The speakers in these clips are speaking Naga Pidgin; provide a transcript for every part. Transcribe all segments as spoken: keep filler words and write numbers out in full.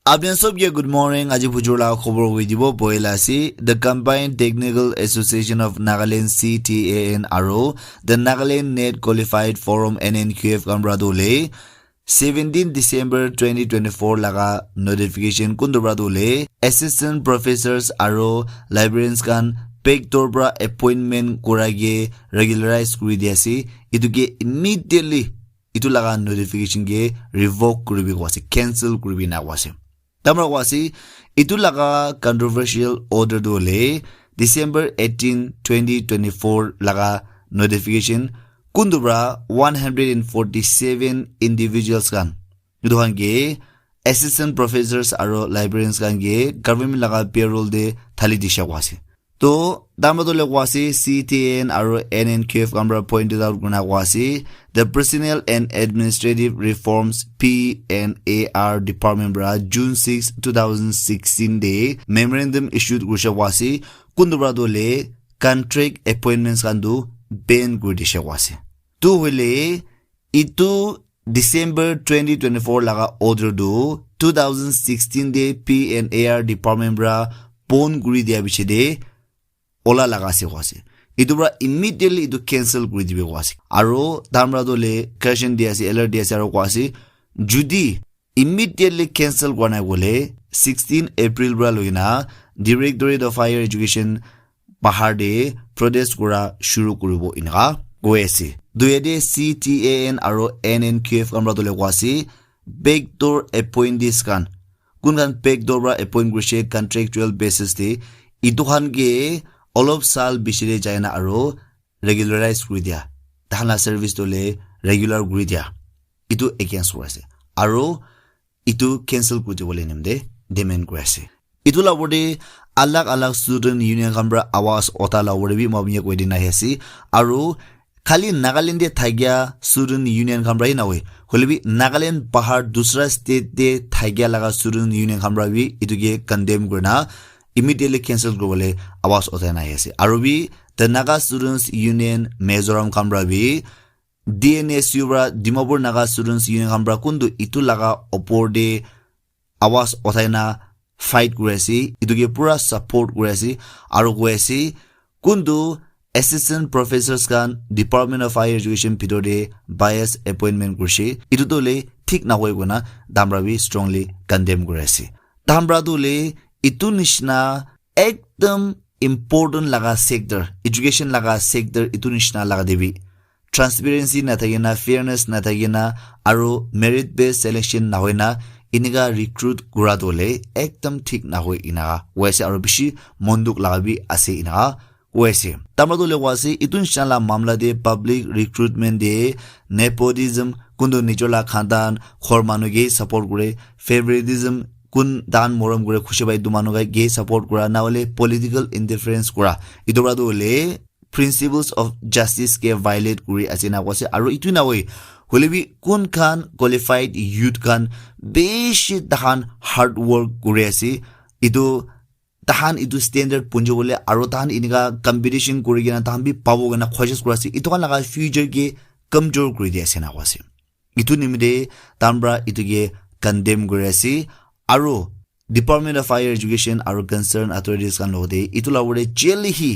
Apni khan sob ke good morning. Aji bujur la khobor hoi dibo boila ase. The Combined Technical Association of Nagaland, C T A N, aro the Nagaland NET Qualified Forum, N N Q F, khan para tu hoile seventeen December twenty twenty-four laga notification kuntu para tu hoile assistant professors aro librarians khan backdoor para appointment kura ke regularize kuri di ase. Itu ke immediately itu laga notification ke revoke kuribi kowa ase, cancel kuribi na kowa ase. Tamra kowa ase, itu laga controversial order tu hoile December eighteen, twenty twenty-four laga notification kuntu para one hundred and forty-seven individuals khan, itu khan ke assistant professors aro librarians khan ke government laga payroll te thali disha kowa ase. To, tamra tu le kowa ase, C T N aro N N Q F khan para pointed out kurina kowa ase, the Personnel and Administrative Reforms, P and A R Department para June six, two thousand sixteen de memorandum issued kurisha kowa ase, kuntu para tu le contract appointments khan tu ban kuri disha kowa ase. Tu hoile itu December twenty twenty-four laga order tu two thousand sixteen de P and A R Department para pon kuri dia piche de ola laga ase kowa ase. Itu para immediately itu cancel kuri dibi kowa ase. Aro tamra tu le caution di ase, alert di ase aro kowa ase, judi immediately cancel kura nai koile sixteen April para loi na Directorate of Higher Education bahar de protest kura shuru kuribo inaka koi ase. Duya de C T A N aro N N Q F khan para tu le kowa ase, backdoor appointees khan, kun khan backdoor para appoint kurishe contractual basis de, itu khan ke olop sal bishi de jaina aro regularize kuri dia, tahan la service tu le regular kuri dia, itu against kuri ase. Aro itu cancel kuri dibole nimite demand kuri ase. Itu la opor te alag alag student union khan para awaz utha la opor te bi moi apni koi dina ahi ase. Aro khali Nagaland te thakia student union khan para hi nahoi, hoile bi Nagaland bahar dusra state te thakia laga student union khan para bi itu ke condemn kurina immediately cancel kuribole awaz uthai na ahi ase. Aro bi the Naga Students Union Mizoram khan para bi D N S U para, Dimapur Naga Students Union khan para kuntu itu laga opor te awaz uthai na fight kuri ase, itu ke pura support kuri ase, aro koi ase kuntu assistant professors khan Department of Higher Education bhitor te bias appointment kurishe, itu tu le thik nahoi koina tamra bi strongly condemn kuri ase. Tamra tu le itu nishina ekdam important laga sector, education laga sector itu nishina laga te bi transparency nathakina, fairness nathakina, aro merit based selection nahoina inika recruit kura tu hoile ekdam thik nahoi inaka koi ase, aro bishi mon dukh laga bi ase inaka koi ase. Tamra tu hoile koi ase, itu nishina la mamla te public recruitment te nepotism, kuntu nijor la khandan, ghor manu ke support kure, favoritism, kun dan morom kure, khushi pai etu manu ke support kura, na hoile political interference kura, itu para tu hoile principles of justice ke violate kuri ase na koi ase. Aro itu na hoi, hoile bi kun khan qualified youth khan bishi tahan hard work kuri ase, itu tahan itu standard punjo bole aro tahan inika competition kuri kena tahan bi pabo kena koshish kuri ase, itu khan laga future ke kamjor kuri di ase na koi ase. Itu nimite tamra itu ke condemn kuri ase, aro Department of Higher Education aro concerned authorities khan logote itu la opor te jaldi hi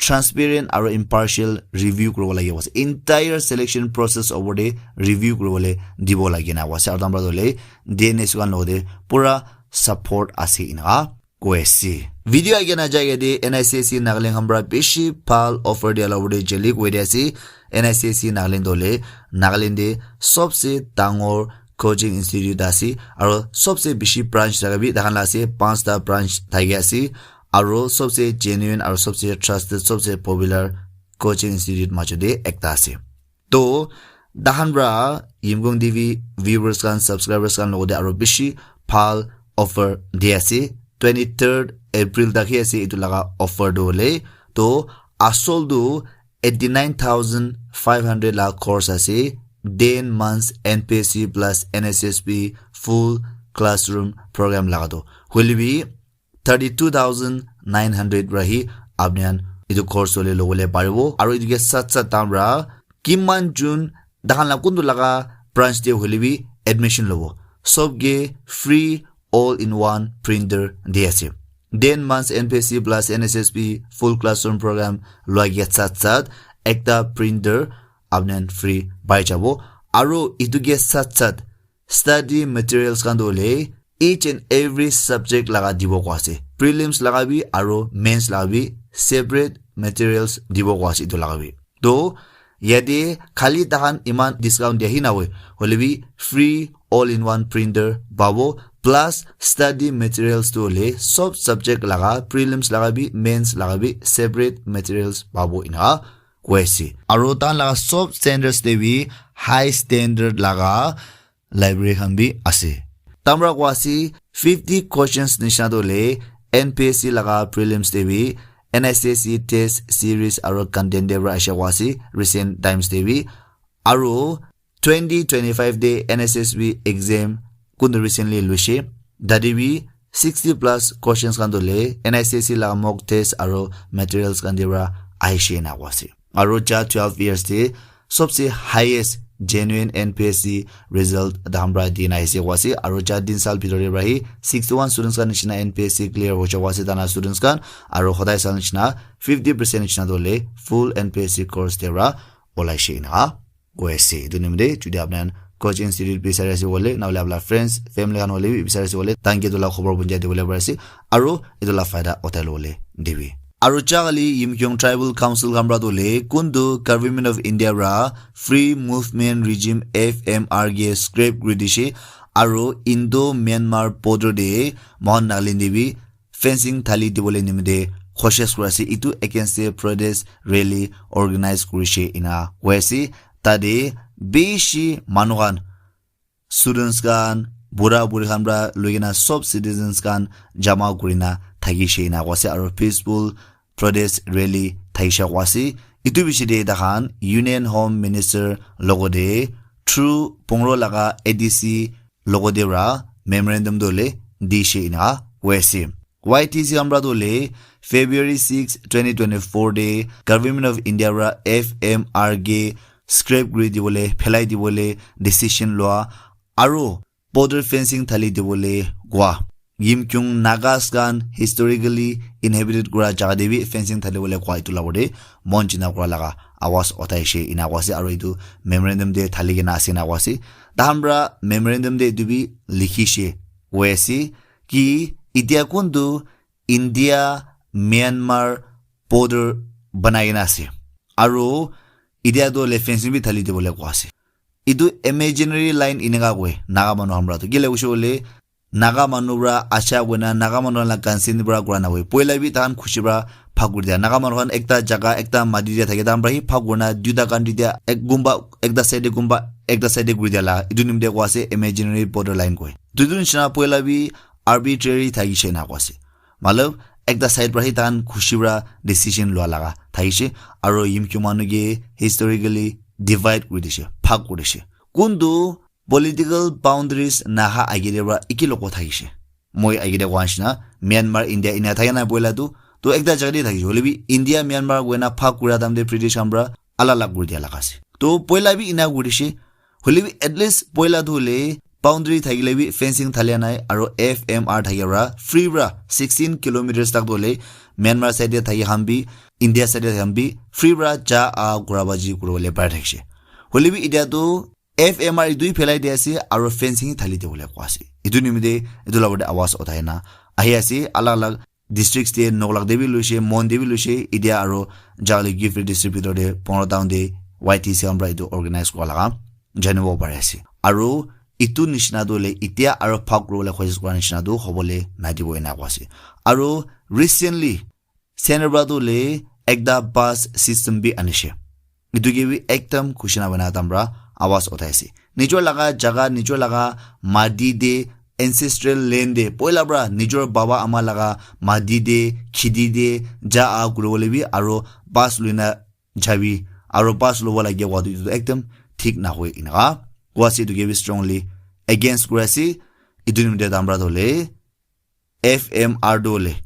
transparent aro impartial review kuribo lagibo ase. Entire selection process opor te review kuribole dibo lagi na ase. Aro tamra tu hoile D N S U khan logote pura support ase inaka koi ase. Video aage na jai ke de N I C S C Nagaland khan para bishi bhal offer dia la opor te jaldi koi di ase. N I C S C Nagaland tu hoile Nagaland te sobse dangor coaching institute ase, aro sobse bishi branch thaka bi takhan la ase, panchta branch thaki ase, aro sobse genuine aro sobse trusted, sobse popular coaching institute majo te ekta ase. To, tahan para Yimgong T V viewers khan, subscribers khan logote aro bishi bhal offer di ase. Twenty-third April tak hi ase itu laga offer tu hoile. To, asol tu eighty-nine thousand five hundred la course ase. Ten months N P S C plus N S S P full classroom program laga tu. Hoile bi thirty-two thousand nine hundred para hi apni khan itu course tu hoile lobole paribo. Aro itu ke sat sat tamra kiman jun tahan la kuntu laga branch te hoile bi admission lobo. Sob ke free all in one printer di ase. Ten months N P S C plus N S S P full classroom program lua ke sat sat ekta printer apni khan free pai jabo. Aro itu ke sat sat study materials khan tu hoile each and every subject laga dibo koa ase. Prelims laga bi aro mains laga bi separate materials dibo koa ase itu laga bi. To yate khali tahan iman discount dia hi na hoi. Hoile bi free all in one printer pabo plus study materials tu hoile sob subject laga prelims laga bi mains laga bi separate materials pabo ina koi ase. Aro tahan laga sob standards te bi high standard laga library khan bi ase. Tamra koa ase fifty questions nishina tu hoile N P S C laga prelims te bi N S S C test series aro content te pra aisha koa ase recent times te bi. Aro twenty twenty-five te N S S B exam kuntu recently luishe. Tate bi sixty plus questions khan tu hoile N S S C laga mock test aro materials khan te pra aishe ena koa ase. Aro ja twelve years te sobse highest genuine N P S C result tahan pra dina aise koa ase. Aro ja tin sal bhitor te pra hi sixty one students khan nishina N P S C clear hoishe koa ase tahan students khan. Aro hodai sal nishina fifty percent nishina tu hoile full N P S C course te pra olaishe ena koi ase. Etu nimite jodi apni khan coaching institute bisari ase koile, nahole apni friends, family khan hoile bi bisari ase koile, tahan ke etu la khobor punjai dibole pari ase. Aro etu la faida uthai lobole dibi. Aro ja kali Yimkhiung Tribal Council khan pra tu hoile kuntu Government of India pra Free Movement Regime F M R ke scrap kuri dishe. Aro Indo Myanmar border te mohan Nagaland te bi fencing thali dibole nimite koshish kuri ase. Etu against te protest rally organize kurishe ena koi ase. Tate bishi manu khan, students khan, bura buri khan pra loi kena sob citizens khan jama kurina thakishe ena koi ase aro peaceful protest rally thakishe koi ase. Etu bishi te takhan Union Home Minister logote through Pungro laga A D C logote pra memorandum tu hoile dishe ena koi ase. Y T C khan pra tu hoile February six, twenty twenty-four te Government of India pra F M R ke scrap kuri dibole, phelai dibole decision lua aro border fencing thali dibole koa. Yimkhiung Nagas khan historically inhabited kura jaga te bi fencing thali bole koa etu la opor te mon jina kura laga awaz uthaishe ena koi ase aro etu memorandum te thali kena ase ena koi ase. Tahan pra memorandum te etu bi likhishe koi ase ki etia kuntu India Myanmar border banai kena ase aro etia tu hoile fencing bi thali dibole koa ase. Etu imaginary line eneka koi Naga manu khan pra tu kile hoishe koile Naga manu pra acha koina Naga manu la consent pra kura na hoi. Poila bi tahan khushi pra bhag kuri dia. Naga manu khan ekta jaga, ekta mati te thake, tahan pra hi bhag kurina duita country te ek gumba, ekta side te gumba, ekta side te kuri dia la. Etu nimite koi ase imaginary border line koi. Etu nishina poila bi arbitrary thakishe ena koi ase. Matlab, ekta side pra hi tahan khushi pra decision lua laga thakishe. Aro Yimkhiung manu ke historically divide kuri dishe, bhag kuri dishe. Kuntu political boundaries naha age te pra eki logo thakishe. Moi age te koa nishina Myanmar, India ena thake na poila tu. To ekta jaga te thakishe. Hoile bi India, Myanmar koina bhag kura time te British khan pra alag alag kuri dia laga ase. To poila bi ena kuri dishe. Hoile bi at least poila tu hoile boundary thakile bi fencing thalia nai aro F M R thakia pra free pra sixteen kilometers tak tu hoile Myanmar side te thaki khan bi India side te thaki khan bi free pra ja a kura baji kuri bole pari thakishe. Hoile bi etia tu F M R etu hi phelai di ase aro fencing hi thali dibole koa ase. Etu nimite etu la opor te awaz uthai na ahi ase. Alag alag districts te Noklak te bi luishe, Mon te bi luishe, etia aro Jagale Kiphire district bhitor te Pungro town te Y T C khan pra etu organize kura laga janibo pari ase. Aro etu nishina tu hoile etia aro bhag kuribole koshish kura nishina tu hobole nadibo ena koi ase. Aro recently Centre pra tu hoile ekta bus system bi anishe. Etu ke bi ekdam khushi na hoina tahan pra awaz uthai ase. Nijor laga jaga, nijor laga mati te, ancestral land te, poila pra nijor baba ama laga mati te, kheti te, ja a kuribole bi aro bus loina jabi, aro bus lobo lagia koa tu etu ekdam thik nahoi eneka koi ase. Etu ke bi strongly against kuri ase. Etu nimite tahan pra tu hoile F M R tu hoile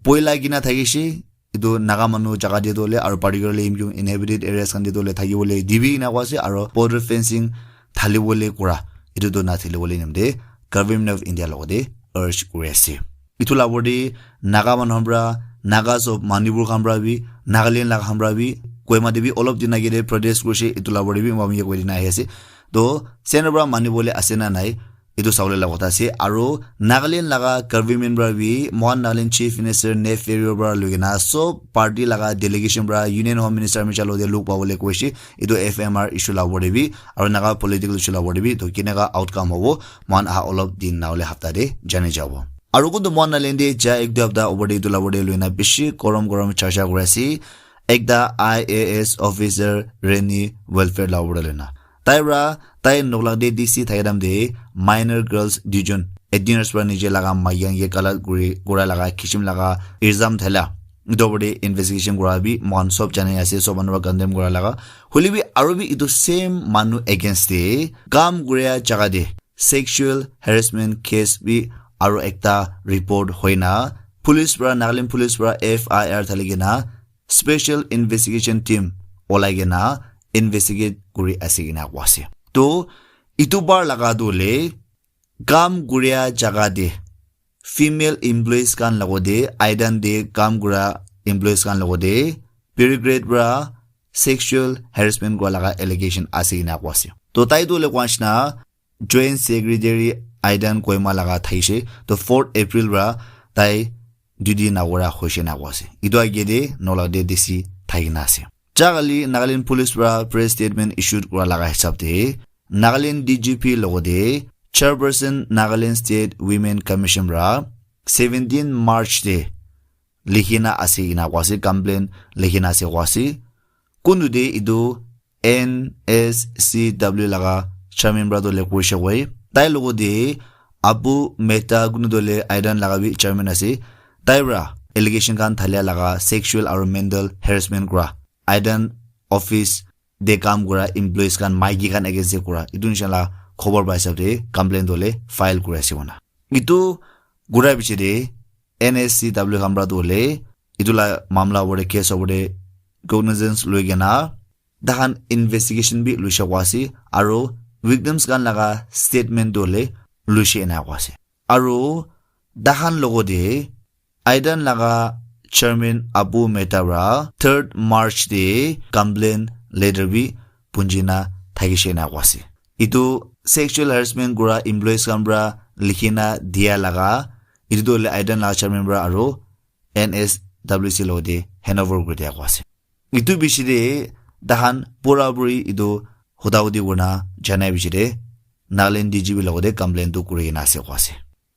poila kena thakishe, etu Naga manu jaga te tu hoile aro particularly Yimkhiung inhabited areas khan te tu hoile thakibole dibi ena koi ase aro border fencing thalibole kura etu tu nathalibole nimite Government of India logote urge kuri ase. Itu la opor te Naga manu khan pra, Nagas of Manipur khan pra bi, Nagaland la khan pra bi, Kohima te bi olop din age te protest kurise, itu la opor te bi mami koi dina ahi ase. To center pra mani bole ase na nai, itu sabole la kotha ase. Aro Nagaland laga government pra bi, mohan Nagaland Chief Minister Neiphiu Rio pra loi kena sob party laga delegation pra Union Home Minister Amit Shah lo de luk pabole koise. Itu F M R issue la opor te bi, aro Naga political issue la opor te bi, to kineka outcome hobo, mohan aha olop din na hole hafta te jani jabo. Aro kuntu mohan Nagaland te ja ek dui hafta opor te itu la opor te loi na bishi gorom gorom charcha kuri ase. Ekta I A S officer Reni welfare la opor te loi na. Tai pra, tai Noklak te D C thaki time te minor girls duijon eighteen years pra nije laga maiki khan ke galat kuri, kura laga kisim laga ilzam thaila. Itu opor te investigation kura bi mohan sob jani ase, sob manu pra condemn kura laga. Hoile bi aro bi itu same manu against te kam kuria jaga te sexual harassment case bi aro ekta report hoina police pra, Nagaland police pra F I R thali kena special investigation team olai kena investigate kuri ase kena koa ase. To itu bar laga tu le kam kuria jaga te female employees khan logote, Aidan te kam kura employees khan logote, period grade pra sexual harassment kura laga allegation ase kena koa ase. To tai tu le koa nishina joint secretary Aidan Kohima laga thaise. To fourth April pra tai duty nakura hoise na koa ase. Itu age te Noklak te D C thaki na ase. Jagali Nagaland Police pra press statement issued kura laga hisab te Nagaland D G P logote chairperson Nagaland State Women Commission pra seventeen March te likhina ase ena koa ase, complaint likhina ase koa ase. Kuntu te itu N S C W laga chairman pra tu le koise koi. Tai logote Abu Mehta kuntu tu le Aidan laga bi chairman ase. Tai pra allegation khan thalia laga sexual aro mental harassment kura Aidan office te kam kura employees khan, maiki khan against te kura. Itu nishina la khobor pa hisab te complaint tu le file kuri ase kona. Itu kura piche te N S C W khan pra tu le itu la mamla opor te case opor te cognizance loi kena tahan investigation bi luisha koa ase aro victims khan laga statement tu le luishe ena koa ase. Aro tahan logote Aidan laga chairman Abu Mehta pra third March te complaint letter bi punjina thakishe ena koa ase. Itu sexual harassment kura employees khan pra likhina dia laga itu tu le Aidan laga chairman pra aro N S W C logote handover kuri dia koa ase. Itu piche te tahan pura puri itu huda hudi kurina janai piche te Nagaland D G P logote complaint tu kuri kena ase koa ase.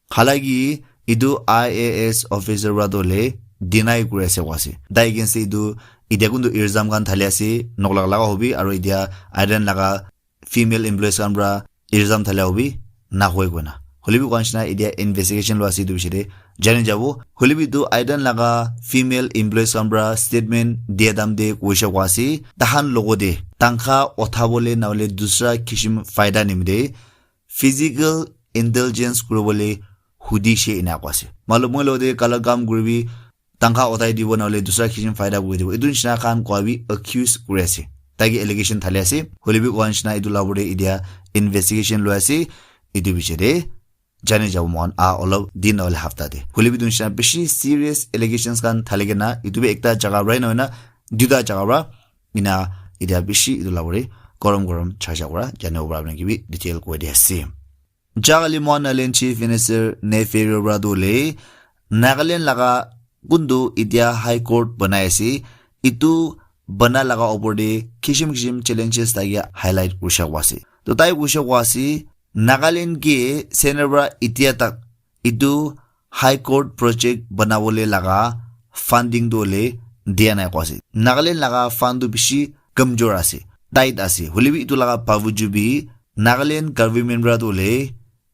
Halaki itu I A S officer pra tu le deny kuri ase koa ase. Tai against te itu itia kuntu ilzam khan thali ase, Noklak laga hobi, aro itia Aidan laga female employees khan pra ilzam thalia hobi, na hoi koina. Hoile bi koa nishina itia investigation loi ase itu piche te jani jabo. Hoile bi itu Aidan laga female employees khan pra statement dia time te koise koa ase, tahan logote tankha uthabole na hole dusra kishim faida nimite physical indulgence kuribole hudishe ena koa ase. Malum moi logote kala kam kuribi, tankha uthai dibo na hole dusra kishim faida kuri dibo. Itu nishina khan koa bi accuse kuri ase. Tai ke allegation thali ase. Hoile bi koa nishina itu la opor te itia investigation loi ase. Itu piche te jani jabo mohan ah olop din na hole hafta te. Hoile bi itu nishina bishi serious allegations khan thali kena itu bi ekta jaga pra na hoina duita jaga pra ena itia bishi itu la opor te gorom gorom charcha kura janibo para apni ke bi detail koi di ase. Jagali mohan Nagaland Chief Minister Neiphiu Rio pra tu le Nagaland laga kuntu itia High Court banai ase, itu bana laga opor te kishim kishim challenges thaki highlight kurisha koa ase. To tai kurisha koa ase, Nagaland ke center pra itia tak itu High Court project banabole laga funding tu hole dia nai koa ase. Nagaland laga fund tu bishi kamjor ase, tight ase. Hoile bi itu laga bawajud bi Nagaland government pra tu hole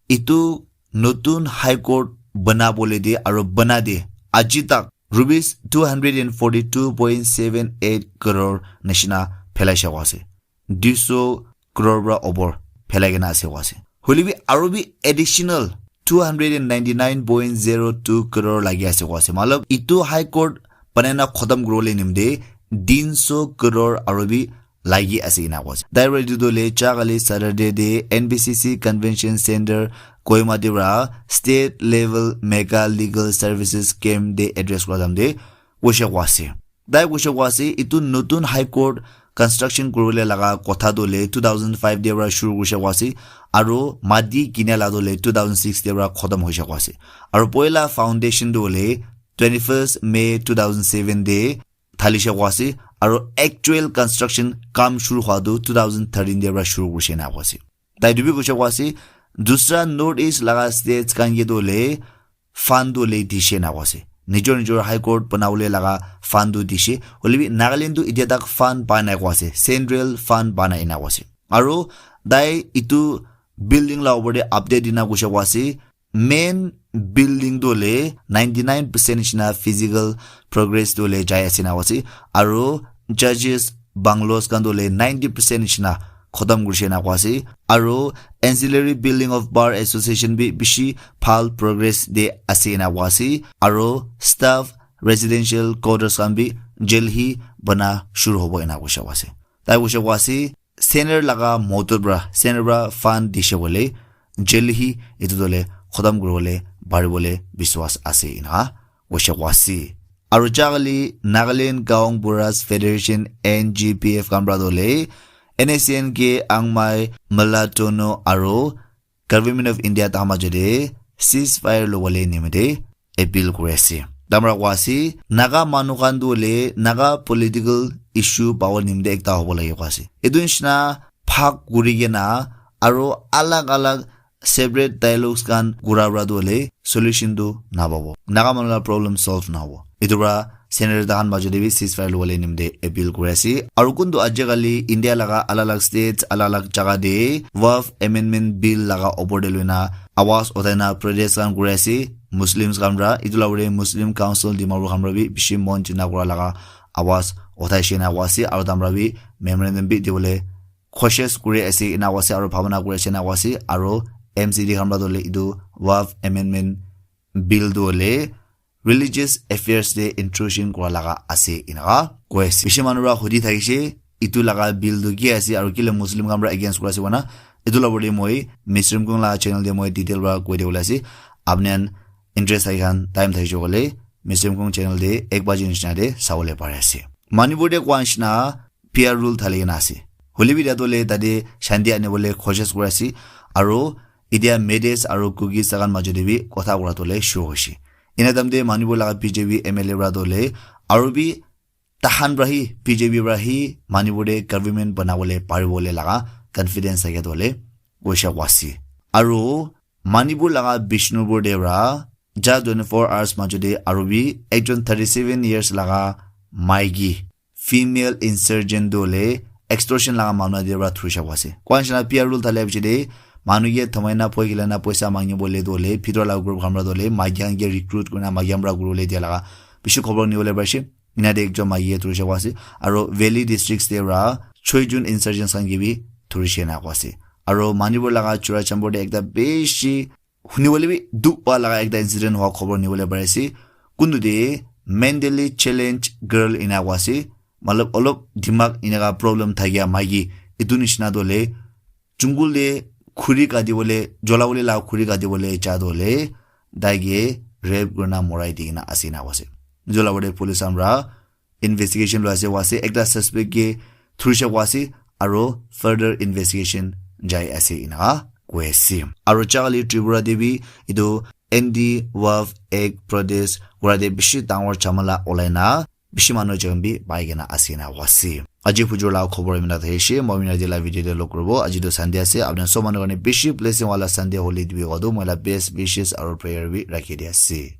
itu notun High Court banabole de aro bana de aji tak rupees two hundred and forty two point seven eight crore nishina phelaisha koa ase. Dui so crore pra opor phelai kena ase koa ase. Hoile bi aro bi additional two hundred and ninety nine point zero two crore lagi ase koa ase. Matlab itu High Court banai na khotom kuribole nimite tin so crore aro bi lagi ase ena koise. Tai para etu tu le cha kali Saturday te N B C C Convention Center Kohima te para state level mega legal services camp te address kura time te koise koa ase. Tai koise koa ase, etu notun High Court construction kuribole laga kotha tu le two thousand five te para shuru koise koa ase, aru mati kina la tu le two thousand six te para khotom hoise koa ase. Aru poila foundation tu le twenty-first May two thousand seven te thalishe koa ase, aru actual construction kam shuru hua tu two thousand thirteen te para shuru koise na koa ase. Tai tu bi koise koa ase, dusra North East laga states khan ke tu le fund tu le dishe na koa ase. Nijor nijor High Court banabole laga fund tu dishe. Hoile bi Nagaland tu itia tak fund pa nai koa ase. Central fund pa nai na koa ase. Aru tai itu building la upor te update dina koise koa ase. Main building tu le ninety nine percent nishina physical progress tu le jai ase na koa ase. Aru judges bungalows khan tu le ninety percent nishina khotom kurishe na koa ase. Aru ancillary building of Bar Association bi bishi bhal progress te ase na koa ase. Aru staff residential quarters khan bi jaldi bana shuru hobo ena koise koa ase. Tai koise koa ase, center laga motor para, center para fund dishe koile, jaldi etu tu le khotom kuribole paribole biswas ase ena koise koa ase. Aru cha kali Nagaland Gaon Buras Federation, N G B F, khan para tu le N S C N K, Angmai, Malatono aru Government of India ta majo te ceasefire lobole nimite appeal kuri ase. Tamra koa ase, Naga manu khan tu le Naga political issue pawo nimite ekta hobo lage koa ase. Etu nishina bhag kuri kena aru alag alag separate dialogues khan kura para tu le solution tu na pabo. Naga manu la problem solve na hobo. Etu para center tahan majo te bi ceasefire lobole nimite appeal kuri ase. Aru kuntu ajikali India laga alag alag states, alag alag jaga te Waqf Amendment Bill laga opor te loina awaz uthai na protest khan kuri ase. Muslims khan para, etu la opor te Muslim Council Dimapur khan para bi bishi mon china kura laga awaz uthai she na koa ase. Aru tamra bi memorandum bi dibole koshish kuri ase ena koa ase, aru bhabana kuri ase ena koa ase. Aru M C D khan para tu le etu Waqf Amendment Bill tu le religious affairs te intrusion kura laga ase enaka koi ase. Bishi manu para hudi thakishe, etu laga bill tu ki ase aru kile Muslim khan para against kura ase koina. Etu la opor te moi Mister Mkong la channel te moi detail para koi dibole ase. Apni khan interest thaki khan time thakishe koile Mister Mkong channel te ek baji nishina te sabole pare ase. Manipur te koa nishina P R rule thali kena ase. Hoile bi etia tu le tate shanti anibole koshish kuri ase. Aru etia Meiteis aru Kukis takan majo te bi kotha kura tu le shuru hoishe. Ena time te Manipur laga B J P M L A para tu le aru bi tahan para hi B J P para hi Manipur te government banabole paribole laga confidence thake tu le koise koa ase. Aru Manipur laga Bishnupur te para ja twenty-four hours majo te aru bi ekjon thirty-seven years laga maiki female insurgent tu le extortion laga mamla te para thurisha koa ase. Koa nishina P R rule thale bishi te manu ke thamai na phoi kile na poisa mangi bole tu le bhitor laga group khan para tu le maiki khan ke recruit kurina maiki khan para guru le dia laga bishi khobor nibole paise. Ena te ekjon maiki ke thurisha koa ase. Aru Valley districts te para choi jon insurgents khan ke bi thurishe na koa ase. Aru Manipur laga Churachandpur te ekta bishi huni bole bi dukh pa laga ekta incident hua khobor nibole pari ase. Kuntu te mentally challenged girl ena koa ase. Matlab olop dimag enaka problem thakia maiki etu nishina tu le jungle te khuri kati bole, jola bole laga khuri kati bole ja tu le tai ke rape kurina morai di kena ase ena koa ase. Etu la opor te police khan para investigation loi ase koa ase. Ekta suspect ke thurisha koa ase aru further investigation jai ase enaka koi ase. Aru cha kali Tripura te bi etu Anti Waqf Act protest kura te bishi dangor jhamala olai na bishi manu jon bi pai kena ase ena koa ase. Aji pujor laga khobor imina thakishe, moi imina de la video te log kuribo. Aji tu Sunday ase, apni khan sob manu karne bishi blessing wala Sunday holi dibi koa tu moi la best wishes aru prayer bi rakhi di ase.